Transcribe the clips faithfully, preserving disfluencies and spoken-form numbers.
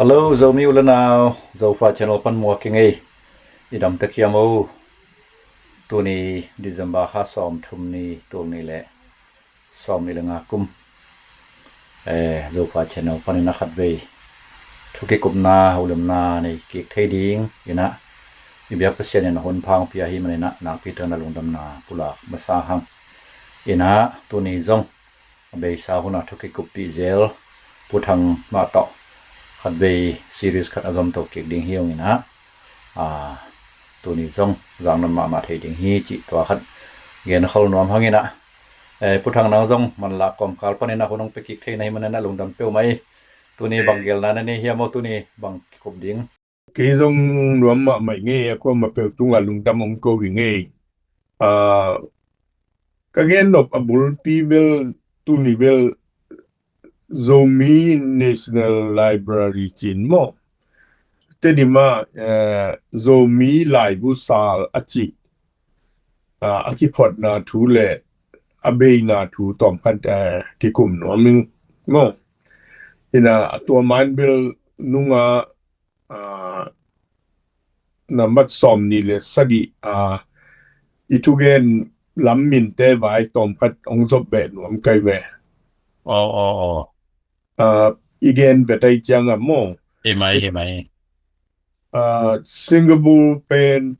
Hello, Zomi u le nau, Zofa Channel pan muak ing ei. I dam tek hiam o. Tuni December kha sawm thum ni, tul nih le sawm nih le nga kum. Eh, Zofa Channel panin a khatvei thu kikupna, holimna nei kik thei ding in ah, i biak Pasian in a hun pha hong pia ahih manin ah, nakpi takin a lungdamna pulak masa hang. In ah, tuni zong a beisa hun a thu kikuppih zel Pu Thang mah tawh khatvei series khat a zom to kik ding hi ung in ah, a, tuni zong zang nawn mahmah thei ding hi cih tua khat gen khol nuam hang in ah, eh, Pu Thang, nang zong manlah kawmkal panin a hun hong pia kik thei na hih manin ah lungdam peuhmah hi. Tuni bang gelna na nei hiam o, tuni bang kikup ding? Kei zong nuam mahmah ing ei, a kuamah peuh tungah lungdam hong ko ing ei. Ah, ka gen nop a bulpi bel, tuni bel Zomi National Library ci-in maw, Tedim ah, eh, Zomi laibu sal a cih, ah, a kiphotna thu le a beina thu tawmkhat, eh, kikum nuam ing maw. In ah, a tua man bel nungah, ah, nambat sawm nih le sagih, ah, i thugen lam minte vai tawmkhat hong zop beh nuam kai ve. Aw, aw, aw. Ah, i gen vet ai ciangah maw. Hi mai, hi mai. Ah, Singapore pen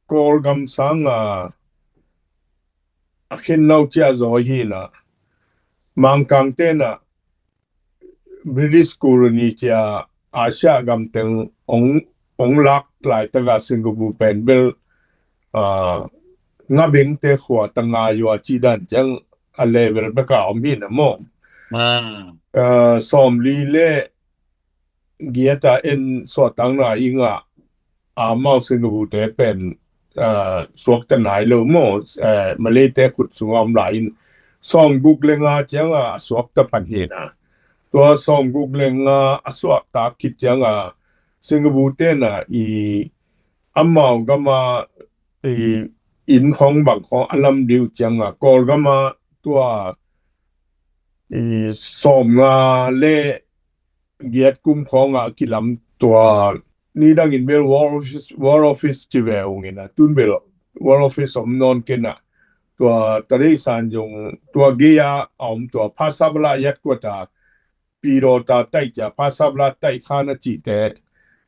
Kawlgam sangah a khen nau cia zaw hi in ah, Mangkang ten ah British colony cia Asia gam teng hong, hong lak laitakah Singapore pen bel, ah, ngabengte khua tangah a cih dan ciang a level bekah om hi in ah maw. Ah, sawmli le giat a en suahtakna i ngah a, amau Singapore te pen, ah, suakta nai lo maw, eh, Malay te khut sungah om lai in, sawmguk le nga ciangah a suakta pan hi in ah. Tua sawmguk le nga a suakta khit ciangah Singapore ten ah i amau gam ah i inn khawng bang khawng a lam ding uh ciangah Kawlgam ah tua i sawmnga le giat kum khawngah a kilam tua, nidangin bel War Office, War Office ci ve ung in ah, tun bel War Office om nawn kei in ah, tua Tadei San Jung tua gei-ah a om tua Phasabala yat kuat a, Pidawta taih cia Phasabala taih khan a cihte,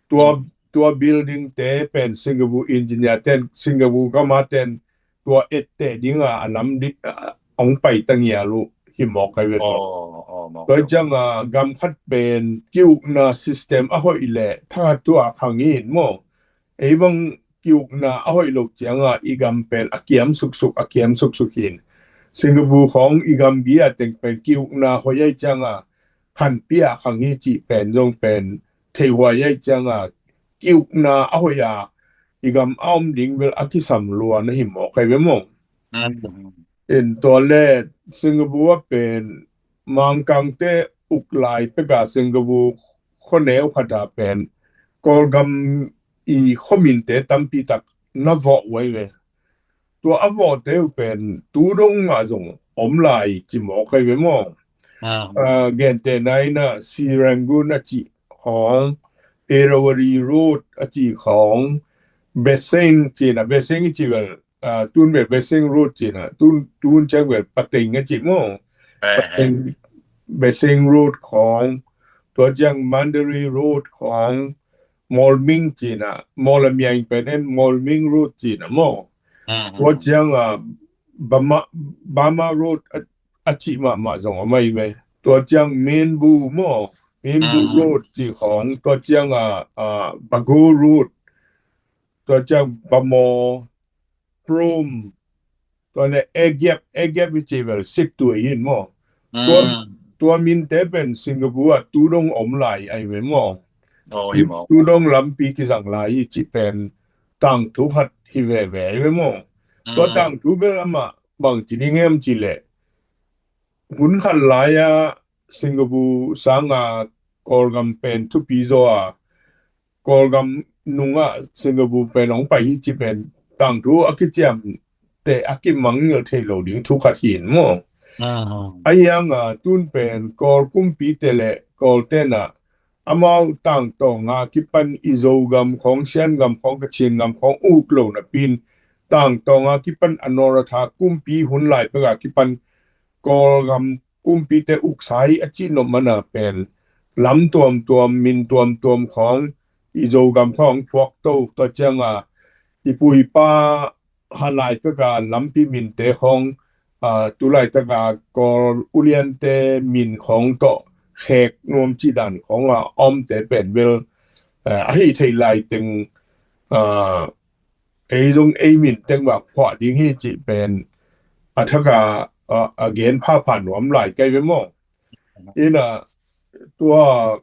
tua, tua building te pen Singapore engineer ten, Singapore gam a ten tua etteh dingah a lam ding, ah, hong pai ta ngial uh hi mawk ai ve tawh. Tua ciangah gam khat pen ki-ukna system a hoih leh thakhat thu a khang hi in maw. Ei bang ki-ukna a hoih loh ciangah i gam pen a kiam suksuk, a kiam suksuk hi in. Singapore khawng i gam gi a teng pen ki-ukna hoih ai ciangah khanpi a khang hi cih pen zong pen theihuai ai ciangah ki-ukna a hoih a i gam a om ding bel a kisam lua na hi mawk ai ve maw. In tua le Singapore a pen Mangkangte uk lai peka Singapore khuaneu khat a pen Kawlgam i khuaminte tampi tak na vawh uh ai ve. Tua a vawhte uh pen tu dong ah zong om lai ci mawk ai ve maw. Ah, gentehna in ah Serangoon a cih khawng, Irrawaddy Road a cih khawng, Beseng ci-in ah, Beseng i cih vel, ah, tun bel Beseng Road ci-in ah, tun, tun ciang bel Pateng a cih maw. Pateng, Beseng Road khawng, tua ciang Mandalay Road khawng, Mawlming ci-in ah, Mawlamyine pen en Mawlming Road ci-in ah maw. Tua ciang ah Burma, Burma Road a, a cih mahmah zong om ai ve. Tua ciang Minbu maw, Minbu Road ci khawng, tua ciang ah, ah, Bago Road, tua ciang Bhamo, Prom, tua le Agiap, Agiap i cih vel Siktuay hi in maw. Tua, tua minte pen Singapore ah tu dong om lai ai ve maw. Tu dong lampi kizang lai hi cih pen tangthu khat hi veve ai ve maw. Tua tangthu bel amah bang ci ding hiam cih leh hun khat lai-ah Singapore sangah Kawlgam pen thupi zaw a, Kawlgam nungah Singapore pen hong pai hi cih pen tangthu a kiciamteh a kimangngilh thei lo ding thu khat hi in maw. Ahi hangah tun pen Kawl kumpite le Kawl tenah amau tangtawng a kipan i Zogam khawng, Siangam khawng, Kachin gam khawng uk lo napi in, tangtawng a kipan a North a kumpi hun lai pek a kipan Kawlgam kumpite uksa hi a cih nop man a pen lam tuamtuam, min tuamtuam khawng i Zogam khawng phuak to. Tua ciang a i pu i pa ha lai pek a lampi minte khawng, aa, tu laitak a Kawl uliante min khawng tawh khek nuam cih dan khawng a omte pen bel, aa, a hih theih lai teng, aa, ei zong ei min teng bak phuah ding hi cih pen a thak a, a, a gen phapha nuam lai kai ve maw? Ina tua,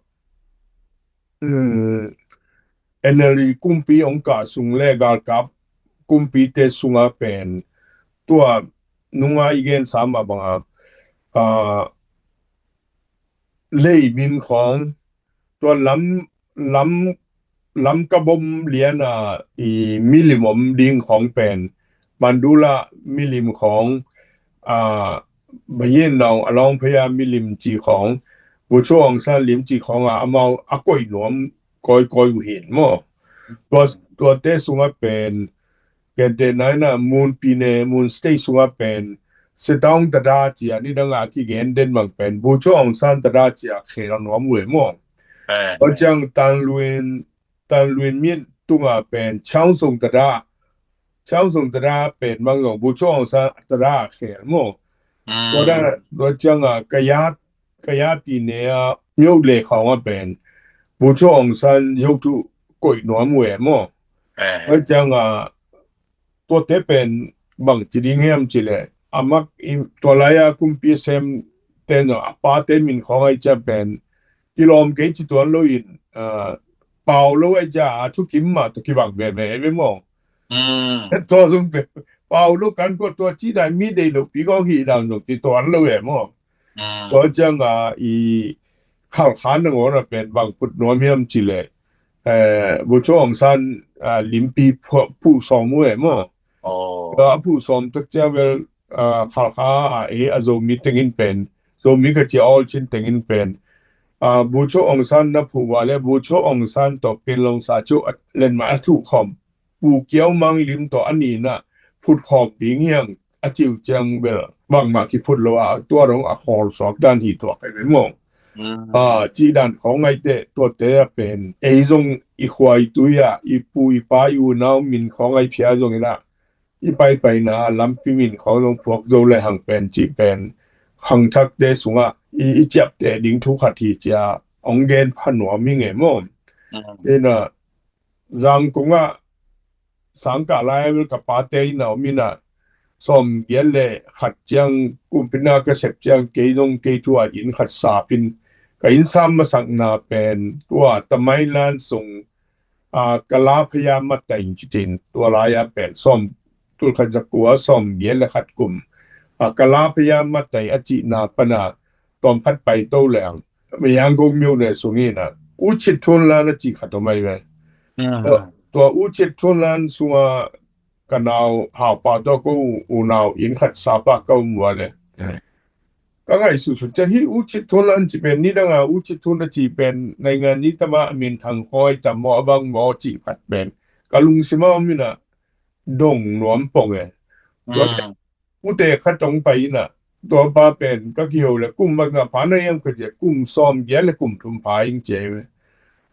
um, N L D kumpi ong kah sung le galkap kumpite sunga pen tua nunga i gensa mah banga, ah, lei min khawng, tua lam, lam, lam ka bom lian a i milim om ding khawng pen, Mandula milim khawng, ah, Bayin Nong a lawng phaya milim ci khawng, Bucho Aung San lim ci khawng a amau a koih nuam kawikawi uh hin maw? Tua, tuate sunga pen, gente naina Munpi ne, Mun State sunga pen, Setawng Tada cia, nidang a kigen den bang pen, Bucho Aung San Tada cia khel nuam uh e maw? Eh. Tua ciang Tanluin, Tanluin Myint tunga pen, Chaung Sung Tada, Chaung Sung Tada pen bang zong, Bucho Aung San Tada khel maw? Mm. Tua da, tua ciang a, Kayat, Kayat pi ne a, Myo le khawng a pen, Bucho Aung San yoktu koih nuam uh e maw? Eh. Tua ciang a, tuate pen bang ci ding hiam ci le, a mak i, tua lai a kumpi sem te no, a pate min khawng ai cia pen, kilawm kei ci tuan lo in, ah, pau lo ai cia, a thukim mah tua kibang veve ve maw? Mm. Tua zong pen, pau lo kan ko tua ci dai mi dei lo pi kong hi dang zong ci tuan lo e maw? Mm. Tua ciang a i Khalkha nangawn a pen bang put nuam hiam ci le, eh, Bucho Aung San, ah, limpi phu, phu sawm uh e maw? Oh. Tua a phu sawm tak ciang bel, ah, Khalkha a e a Zomi tengin pen, Zomi ka cia awl chin tengin pen, ah, Bucho Aung San na phu uh a le Bucho Aung San tawh Pen Lawng Sa Cu a len mah a thuh khawm Pu Kiau Mang lim tawh a nihna phut khawm ding hiang a ci uh ciang bel bangmah kiphut lo a, tua dong a khawl suak dan hi tuak ai ve maw? Mm. Ah, cih dan khawng ai teh, tuate a pen ei zong i khua i tui a, i pu i pa i unau min khawng ai phia zong in a, i paipaina lampi min khawng zong phuak zo le hang pen cih pen khangthakte sungah i, i ciapteh ding thu khat hi cia ong gen pha nuam hi ngei maw? Mm. Ina Zangkong ah sangkah lai a bel ka pate inn a om in a, sawm giat le khat ciang kumpi na ka sep ciang kei zong kei thu a inn khat sap in, ka inn sap masakna pen tua Tamai Lan sung, a, Kala Phaya Matai in kicin, tua lai a pen sawm, tul khat za kua sawm giat le khat kum, a, Kala Phaya Matai a cihna pan a tawm khat pai to leng, Yangon myo ne sung in a, U Chit Thun Lan a cih khat om ai ve. Mm. Tua, tua U Chit Thun Lan sunga ka nau haupa tawh ko u, unau inn khat sapa ka um ua le. Mm. Ka ngaihsutsut ciang hih U Chit Thun Lan cih pen, nidang a U Chit Thun a cih pen, naingan ni tama a minthang khawi tam maw, a bang maw cih khat pen ka lungsim a om in a, dong nuam pong e. Tua, mm, ute khat hong pai in a, tua pa pen ka kiho le kum bang a pha na hiam ka ci a, kum sawm giat le kum thum pha ing ci e.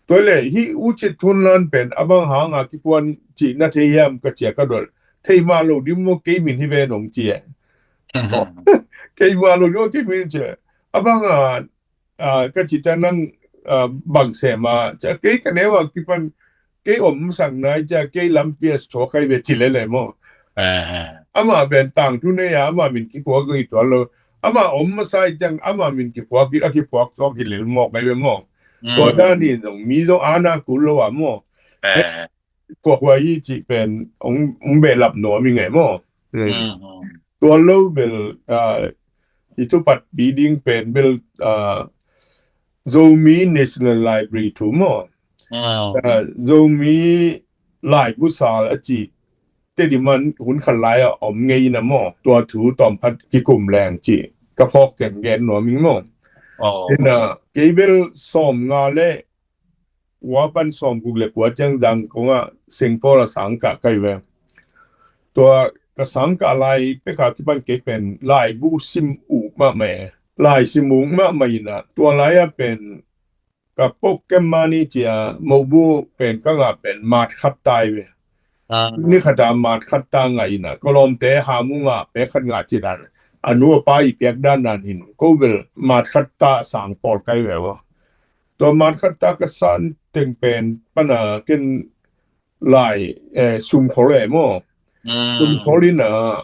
Tua le hih U Chit Thun Lan pen a bang hang a kipuan cih na thei hiam ka ci a, ka dot, thei mah lo ding maw, kei min hi ve nong ci e. Kei mah lo ding maw, kei min ci e. A bang a, a, ka ci ta nang, a, bang sem a, ci a, kei ka neu a kipan, kei om sak nai ci a, kei lampi a suak kai ve ci lele maw. Eh. Ama pen tangthu nei a, ama min kipuak i tuan lo. Ama om masa i ciang, ama min kipuak i, a kipuak suak i lel mawk ai ve maw. Mm. Tua dan in zong mi zong ana kul lo a maw. Eh. Kuak huai hi cih pen hong, hong behlap nuam i ngei maw. Mm. Tua lo bel, ah, i thupatpih ding pen bel, ah, Zomi National Library thu maw. Mm. Ah, Zomi laibu sal a cih Tedim ah hun khat lai a om ngei na maw. Tua thu tawm khat kikum leng cih ka phawk teng gen nuam ing maw. Oh. Ina, kei bel sawm nga le kua pan sawm guk le kua ciang Zangkong ah Saint Paul a sang kah kai ve. Tua ka sang kah lai pek a kipan kei pen laibu sim uk mahmah e. Lai sim uk mahmah in ah tua lai ah pen ka pocket money cia mobu pen ka ngah pen mat khat tai ve. Ni khat a mat khat ta ngah in ah ka lawmte hamu ngah pek khat ngah ci dan a nu a pa i piak dan dan hin ko bel mat khat ta sang pawl kai ve ua. Tua mat khat ta ka san teng pen pana ken lai eh, sum khol e maw. Sum khol in ah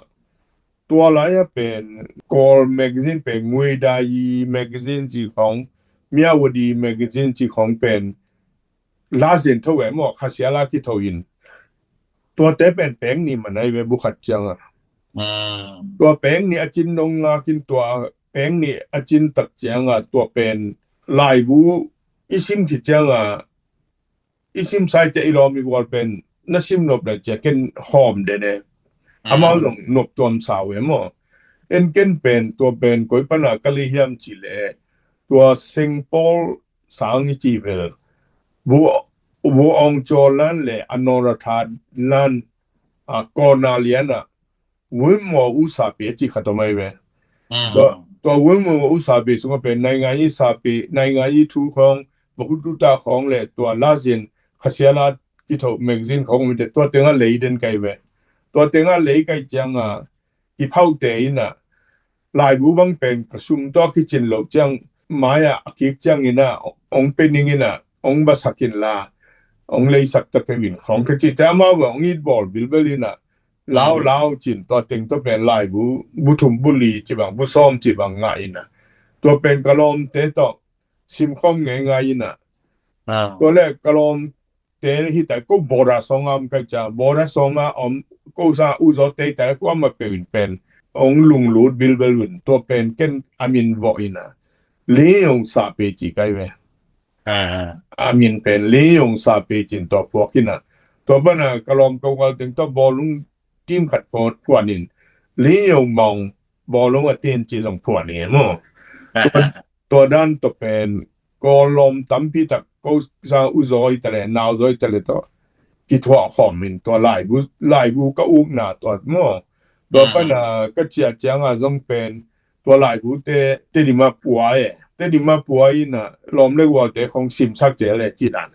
tua lai a pen Kawl magazine pen Ngui Dai magazine ci khong Myawaddy magazine ci khong pen la zen tho e maw khasia la kitho in. Tuate pen peng ni manai ve bu khat ciang a. Tua peng ni a cin nong ngakin tua peng ni a cin tak ciang a tua pen laibu i sim khit ciang a i sim sai cia i lawm i gual pen na sim nop le cia ken hawm den e. Amau zong nop tuam sau e maw. En ken pen tua pen koi pana ka li hiam ci le tua Saint Paul sang i ci vel bu bu ong caw lan le a nora that lan a kawna lian a Wilmore u sapi a ci khat om ai ve. Tua Wilmore u sapi sungah pen naingan i sapi naingan i thu khawng vakututa khawng le tua lazin khasiala kitho magazine khawng om te tua tengah lei den kai ve. Tua tengah lei kai cianga i phaute inah laibu bang pen ka sum tua kicin loh ciang mai-ah a kik ciang inah ong pe ning inah ong basak inla ong leisak ta peuh in khawng ka ci te amau bang ong it bawl bilbel inah lau lau cin tua teng tua pen laibu bu thum bu li ci bang bu sawm ci bang ngah inah tua pen ka lawmte tawh simkhawm ngeingai inah tua le ka lawm te hi ta ko bora song am kai ca bora song a om ko sa u zo te ta ko am a pe win pen ong lunglut bilbel win tua pen ken amin vo ina li ong sa pe ci kai ve. Amin pen li ong sa pe cin tua puak ina tua bana ka lawm ko ngal teng tua bawlung tim khat pawt puan in li ong mong bawlung a tin ci zong puan in mo. Tua dan tawh pen Kawllawm tampi tak ko sang u zawi tale nau zawi tale tawh kithuah khawm in tua laibu laibu ka ukna tua maw tua pana ka ciah cianga zong pen tua laibu te Tedim a pua e Tedim a pua ina lawm le gualte khong simsak cia le ci dan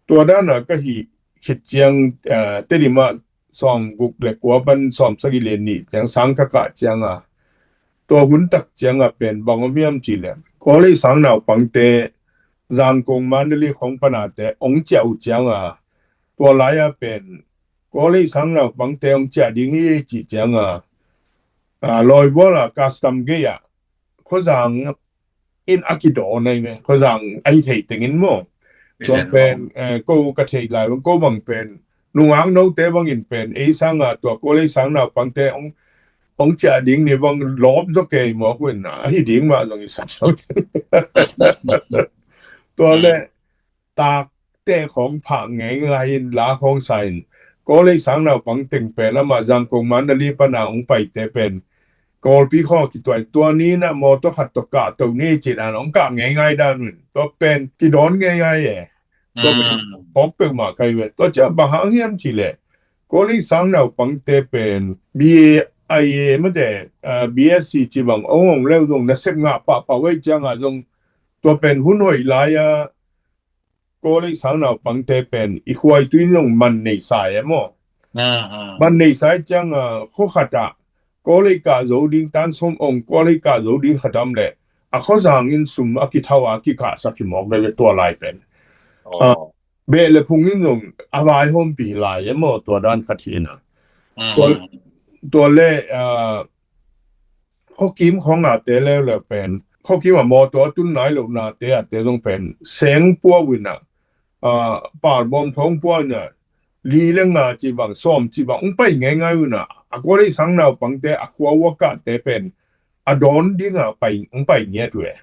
tua dana ka hih khit ciang Tedim a sawm guk le kua pan sawm sagih le nih ciang sang ka kah cianga tua hun tak cianga pen bang om hiam ci le Kawlei sang naupangte Zangkong Mandalay khong panate ong ciah uh cianga tua laia pen Kawlei sang naupangte ong ciah ding hi ci cianga lawibuala custom gei ah khuazang in a kidaw nai me khuazang a hi thei tengin maw tua pen ko ka thei lai bang ko bang pen nungak note bangin pen ei sanga tua Kawlei sang naupangte ong ong ciah ding ni bang lawp zaw kei mawk uh in a hi ding mah zong i sak so tua le takte khawng phah ngeingai in la khawng sa in Kawlei sang naupang teng pen amah Zangkong Mandalay pana ong paite pen Kawlpi khaw kituai tua ni na mawtaw khat tawh kah to ni ci dan ong kah ngeingai dan un tua pen kidawn ngeingai e. Tua pen khawk peuhmah kai ve tua cia bang hang hiam ci le Kawlei sang naupangte pen B A I A mate B S C ci bang ong ong leu zong nasep ngah pahpah wei ciangah zong tua pen hun hoih lai-a Kawlei sang naupangte pen i khuai tui nong man nei sai e maw? Man nei sai cianga khua khatah Kawlei kah zo ding tan som ong Kawlei kah zo ding khatam le a khuazang in sum a kithau a kikahsak hi mawk veve tua lai pen beh le phung in nong a vaihawmpi lai e maw tua dan khat hi ina tua le khuakim khawng ate leuleu pen khuakim a mawtaw a tun nai lohnate ate zong pen seng pua uh ina parbawm khawng pua ina li le nga ci bang sawm ci bang ong pai ngeingai uh ina a Kawlei sang naupangte a khua uakahte pen a dawn dinga pai ong pai ngiat uh e.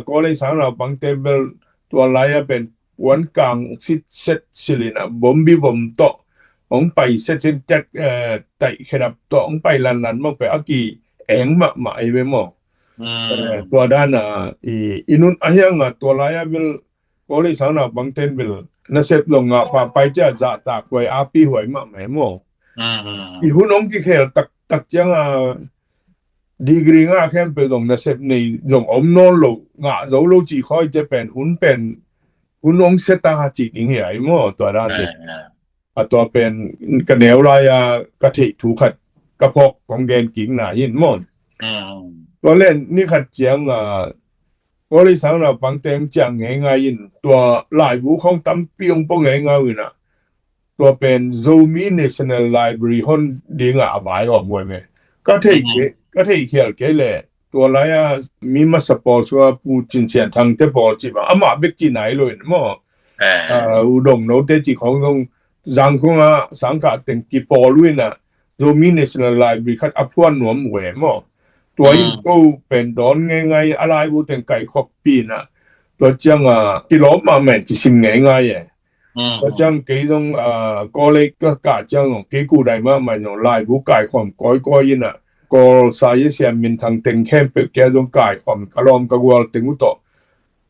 Kawlei sang naupangte bel tua laia pen puan kang sit set silina bombi bom tawh ong pai set in tek taih khedap tawh ong pai lanlan mawk pe a ki eng mahmah ei ve maw? Tua dana i nun a hianga tua laia bel College sang naupang ten bel nasep zong ngah pahpai ciah zahtak huai api huai mahmah e maw. I hun hong kikhel taktak cianga degree ngah khempeuh zong nasep nei zong om nawn lo, ngah zo lo cih khawi ciah pen hun pen hun hong seta cih ding hi ai maw, tua dan te. A tua pen ka neu lai-a ka theih thu khat ka phawk kong gen kikna hi maw. Tua len ni khat cianga College sang naupang teng ciang ngeingai in tua laibu khong tampi hong pua ngeingai uh inah tua pen Zomi National Library hon dingah a vai om huai me. Ka thei ke, ka thei khial kei le tua lai-a mi masa pawl sua Pu Cin Sian Thang te pawl ci bang amah bek ci nai lo in maw. U Dong No te ci khong zong Zangkhong a sangkah teng kipawl uh inah Zomi National Library khat a phuan nuam uh e maw. Tua in ko pen dawn ngeingai a laibu teng kaihkhop pi inah tua cianga kilawm mahmah in kisim ngeingai e. Tua ciang kei zong college ka kah ciang zong kei kudai mahmah in zong laibu kaikhawm kawikawi inah Kawl sa i siam minthang teng khempeuh kia zong kaikhawm ka lawm ka gual teng uh tawh.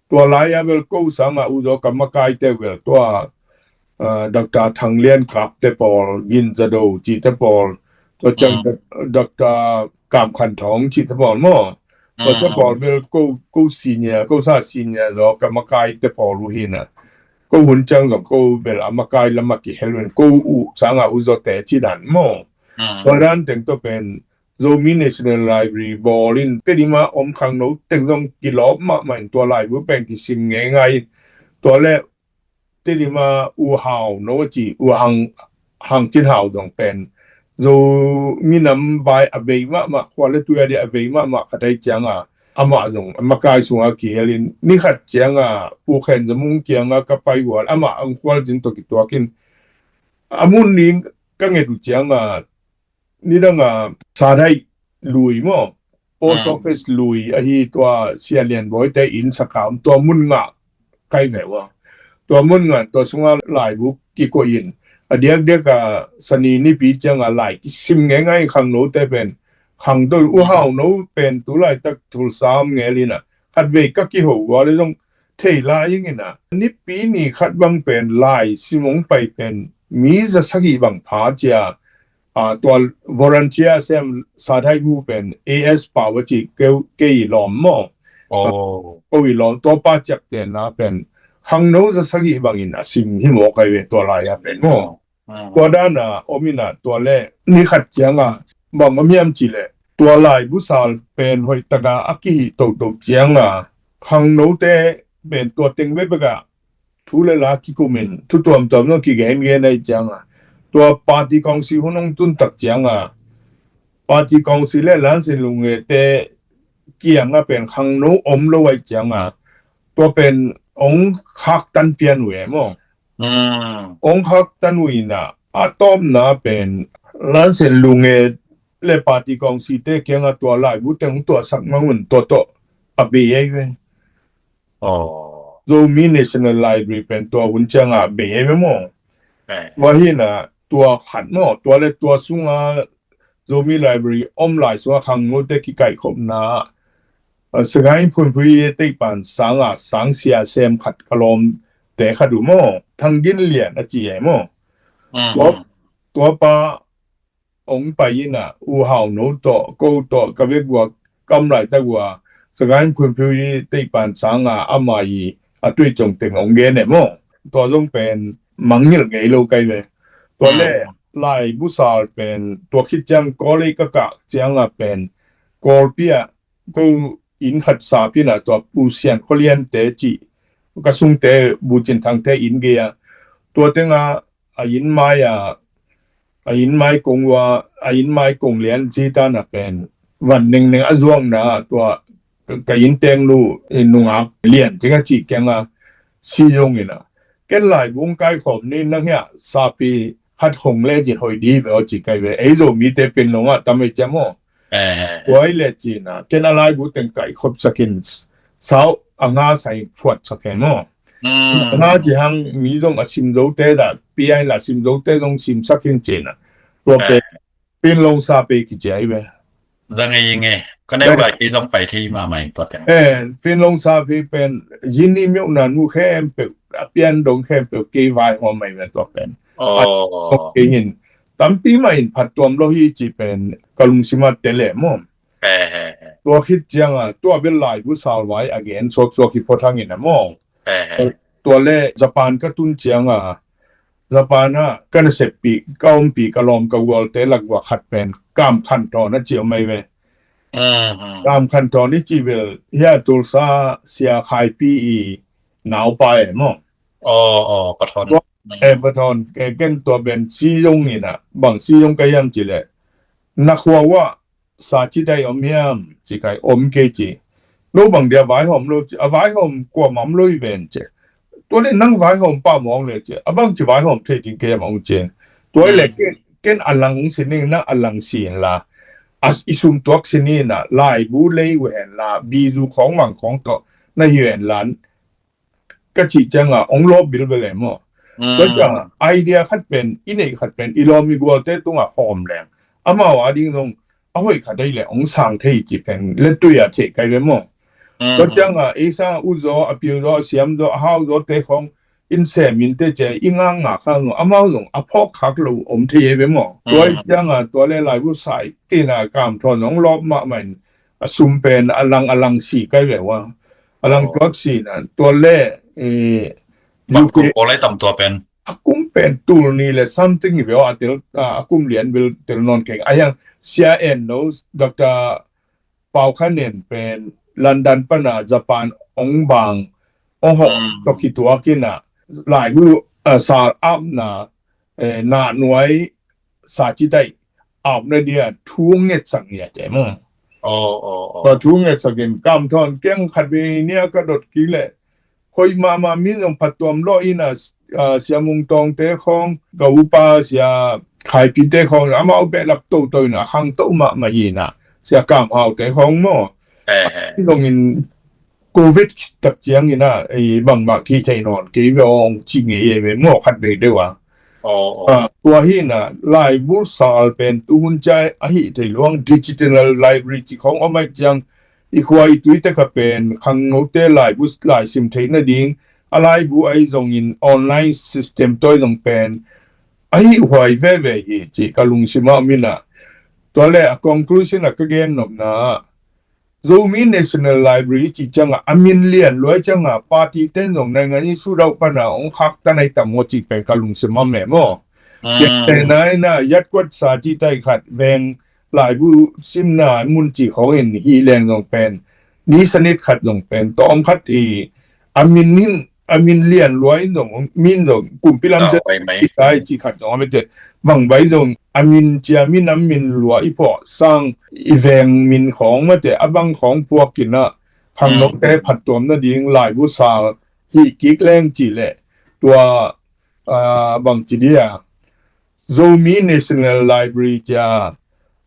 Tua lai-a bel ko sangah uzaw ka makaite bel tua Doctor Thang Lian Kap te pawl, Gin Za Do ci te pawl, tua ciang Doctor Kam Khan Thawng ci te pawl maw. Tua te pawl bel ko, ko senior, ko sa senior zaw ka makaite pawl uh hi inah ko hun ciang zong ko bel a makai lamah kihel uh in ko uh sangah uzaw te ci dan maw. Tua dan teng tua pen Zomi National Library bawl in Tedim a om khangno teng zong kilawm mahmah in tua laibu pen kisim ngeingai in tua le Tedim a U Hau No a ci, U Hang, Hang Cin Hau zong pen Zomi nam vai a vei mahmah, khua le tui a dia a vei mahmah khat ai cianga amah zong a makai sunga kihel in ni khat cianga Pu Khen Za Mung kianga ka pai uh a amah ang khual zin tawh kituak in a mun ning ka nget uh cianga nidanga Sadai lui maw, post office lui ahi tua Sia Lian Bawi te inn sakha om tua mun ngah kai ve ua. Tua mun ngah tua sunga laibu kikoih in a diakdiak a Sani nipi cianga lai kisim ngeingai khangno te pen khangto uh. Hau No pen tu laitak Tulsa om ngel inah khatvei ka kiho ua le zong thei lai ing inah nipi ni khat bang pen lai sim hong pai pen mi za sagih bang pha cia tua volunteer sem Sadai bu pen A S Pau a ci kei i lawm maw. Ko i lawm tua pa ciak tenna pen khangno za sagih bangin a sim hi maw kai ve tua lai-a pen maw. Tua dana om inah tua le ni khat cianga bang om hiam ci le tua laibu sal pen hoih taka a kihih toto cianga khangnote pen tua teng bekbek ah thu le la kikum in thu tuamtuam zong kigengen ahi cianga tua party kongsi hun hong tun tak cianga party kongsi le Lansin Lunge te kianga pen khangno om lo ahi cianga tua pen hong khaktan pian uh e maw. Hong khaktan uh inah a tawpna pen Lansin Lunge le party kongsi te kianga tua laibu te hong tuahsak mang un tua tawh a bei ahi ve. Zomi National Library pen tua hun cianga a bei ahi ve maw. Tua hi inah tua khat maw, tua le tua sunga Zomi Library om lai sunga khangnote kikaihkhopna Sagaing Phunphui Teipan sanga sangsia sem khat ka lawmte khat uh maw, Thang Gin Lian a ci e maw. Tua pa hong pai inah U Hau No tawh ko tawh ka vek ua kam laitak ua Sagaing Phunphui Teipan sanga ama i a tui congteng hong gen e maw. Tua zong pen mangngilh ngei lo kai ve. Tua le laibu sal pen tua khit ciang college ka kah cianga pen Kawlpi ah ko inn khat sap inah tua Pu Sian Khua Lian te cih ka sungte Pu Cin Thang te inn gei a tua tenga a inn mai a a inn mai kong ua a inn mai kong lian ci tana pen van nengneng a zuakna tua ka inn tengnu nungak lian cing a cih kianga si zong inah ken laibu kaikhawm ni nang hiah sapi khat hong le cin hoih di ve aw ci kai ve. Ei Zomite pen longah tam ei ciam aw. Tua i le cina ken a laibu teng kaikhop sakin sau a nga sai phuat sak hen aw. A nga ci hang mi zong a sim zote dah pi ai la sim zote zong simsak hin cina tua pen pen long sa pe kici ai ve. Zang ei nge. Ka neu lai kei zong pai thei mahmah in tua pen. Eh, Finlong sa phi pen, zini miau na nu khempeuh, a pian dong khempeuh kei vaihawm mai ve tua pen. Oh. Kei hin, tampi mah in phattuam lo hi ci pen, ka lungsim ah tel e maw. Eh, eh, eh. Tua khit ciang a, tua bel laibu salvai a gen suaksuak hi phot hang in a maw. Eh, eh. Tua le Japan ka tun ciang a, Japan ah ka naseppih, ka ompih, ka lawm, ka gualte lak uah khat pen Kam Khan Thawn a ci om mai ve. Mm, mm. Kam Khan Thawn i ci bel, hia Tulsa Sia Khai Pi i naupa e maw. Oh, oh, Pa Thawn. Tua, mm. Eh, Pa Thawn, ke ken tua ben si zong in a, bang si zong ka hiam ci le. Na khua uah sa ci tai om hiam, ci kai om kei ci. No bang dia vaihawm lo ci, a vaihawm kuamah om lo i ven ci. Tua le nang vaihawm pah mawng le ci, a bang ci vaihawm thei ding kei a mawng ci. Tua le ken, ken a lang si ning na a lang si la. A i sum tuak si ni na, laibu lei ven la, bizu khawng mang khawng tawh, na hi ven lan. Ka cih ciang a, ong lawp bilbel e maw. Mm. Tua ciang a, idea khat pen, i neih khat pen, i lawm i gualte tungah hawm leng. Amau a ding zong, a hoih khat ei le, ong sang thei ci pen, le tui a thei kai ve maw. Mm. Tua ciang a, ei sang a u zaw, a pil zaw, a siam zaw, a hau zaw te khawng, in sem in te cia, i ngak ngak khang zong, amau zong, a phawk khak lo, om thei ei ve maw. Mm. Tua ciang a, tua le laibu sai, tina Kam Thawn ong lawp mahmah in, a sum pen a lang a lang si kai ve ua. A lang tuak si na, tua le, eh, bang kum pawl ai tam tua pen. A kum pen tul ni le something i ve a tel, a, a kum lian bil tel nawn keng. A hiang Sia En No, Doctor Pau Khan En pen London pan a Japan ong bang, ong hawh tua kituak in a, laibu, a, sal apna, eh, na nuai sa ci tai, apna dia thu ngetsak nia te maw. Oh, oh, oh. Tua thu ngetsak in Kam Thawn kiang khat ve nia ka dot kik le. Hoih mahmah min zong phattuam lo in a, ah, Sia Mung Tawng te khawng, ka upa Sia Khai Pi te khawng, amau behlap toto in a khangto mahmah in a, Sia Kam Hau te khawng maw. Eh, eh. Zong in Covid tak ciang in a, ei bangmah kithei nawn kei ve ong ci ngei e ve maw khat ve deuh a. Oh, oh. Ah, tua hi na, laibu sal pen tuhun ciang a hih thei luang digital library ci khawng om ai ciang i khua i tui te kha pen khangnote laibu laisim theih nading a laibu ai zong in online system toi zong pen a hih huai veve hi ci ka lungsim ah om in a. Tua le a conclusion a ka gen nopna ah Zomi National Library ci ciang a, a min lian luai ciang a, party ten zong naingan i sudau pan a, ong khak ta nai tam maw ci pen ka lungsim a mem aw. Kiang te nai na, yat kuat sa ci tai khat, veng laibu simna mun ci khawng in hi leng zong pen, ni sanit khat zong pen, tawm khat i, a min in, a min lian luai in zong, min zong, kumpi lam te, i tai ci khat zong, a mete, bang bai zong, a min cia, min a min lua i pawh, sang, i veng min khawng mate, a bang khawng puak in a, khangnote phattuam nading, laibu sal, hi kik leng ci le, tua, a, bang ci dia, Zomi National Library cia,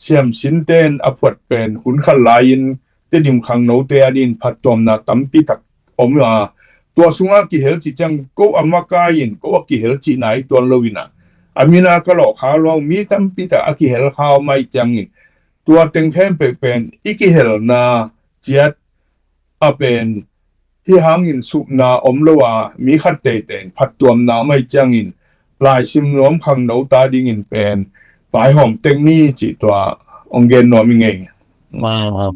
siamsin ten a phuat pen, hun khat lai in, Tedim khangnote a din phattuamna tampi tak om a, tua sunga kihel ci ciang ko a makai in ko a kihel ci nai tuan lo in a, a min a ka lawh kha lo mi tampi tak a kihel kha om ai ciang in, tua teng khempeuh pen i kihelna ciat a pen hi hangin supna om lo a, mi khat teitei in phattuamna om ai ciang in, laisim nuam khangno ta dingin pen vaihawm tek ni ci tua ong gen nuam i ngei. Wow.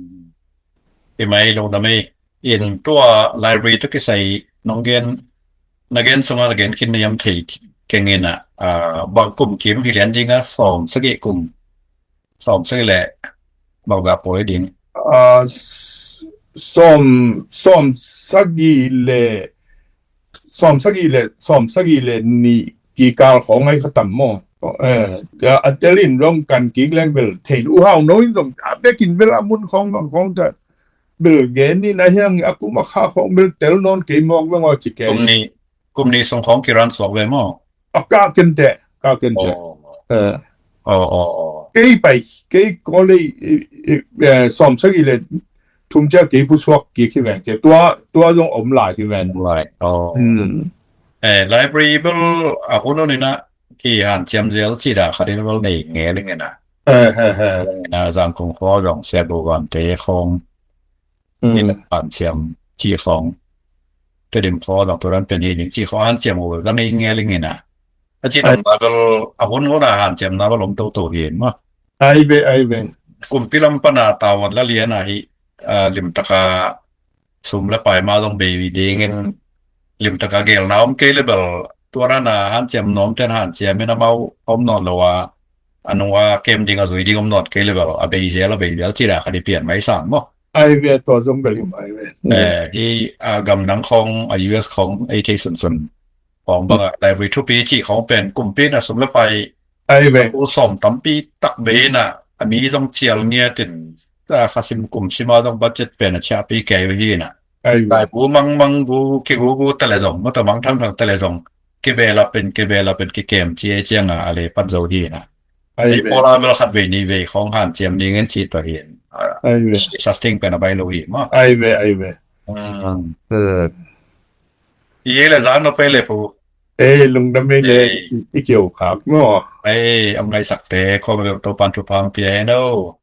I mai lo na mei in tua library tu kisai nong gen, na gen sunga na gen khin na yam thei keng in a, ah, bang kum kim hi lian ding a, sawm sagih kum, sawm sagih le bang ga poi ding. Ah, s-, sawm, sawm sagih le, sawm sagih le, sawm sagih le nih kikal khawng ai kha tam maw. Eh, a, a tel in zong kan kik leng bel thei uh hau no in zong a bekin bel a mun khawng bang khawng ta bel gen in a hiang a kum a kha khawng bel tel nawn kei mawk veng aw ci kei. Kum ni, kum ni sung khawng kiran suak ve maw. A ka ken te, ka ken te. Oh. Eh. Oh, oh, oh. Kei pai, kei college, eh, eh, sawm sagih le thum cia kei pusuak kik hi veng cia. Tua, tua zong om lai hi veng. Lai. Oh. Hmm. Eh, library bel a hun hun in a ki han ciam zel ci da khat in bel nei nge ling in a. Eh, eh, eh. Na Zangkong khua zong Sia Go Van te khong. Mm. Ina hanciam ci khong. Tedim khua zong turan pen hi ning ci khong hanciam uh zang i ngel ing ina. A ci dong na bel a hun hun a hanciam na bel om toto hi ma. Ai ve, ai ve. Kumpi lam pana tawat la lian a hi, ah, limtaka sum le pai ma zong bei dingin limtaka gelna om kei le bel tuarana hanciam nuam ten hanciam in amau om nawn lo a, a nung a kem ding a zui ding om nawn kei le bel a bei zel a bei zel cina khat i pian mai sang maw. Ai ve, tua zong bel hi mai ve. Eh, hi, ah, gam nang khong, a U S khong ei thei sunsun khong bang a laivui thupi ci khong pen kumpi na sum le pai Ai ve. Pu sawm tampi tak bei ina a mi zong cial ngiat in, ah, khasim kum sima zong budget pen a ciahpi kei ve hi ina. Ai ve. Laibu mangmang gu kigugu tale zong mata mangthangthang tale zong kibelap in kibelap in kikem ci e cianga a le pan zo hi ina. Ai ve. Pola mel khat vei ni vei khong hanciam dingin ci to hi in. Ai ve. Sustain pen a bai lo hi ma. Ai ve, ai ve. Mm. Eh. I le zan no pe le pu. Eh, lungdam ei le. Eh. I, i kiau khak no. Eh, am ngai sak te khong le to pan thu pang pia he no.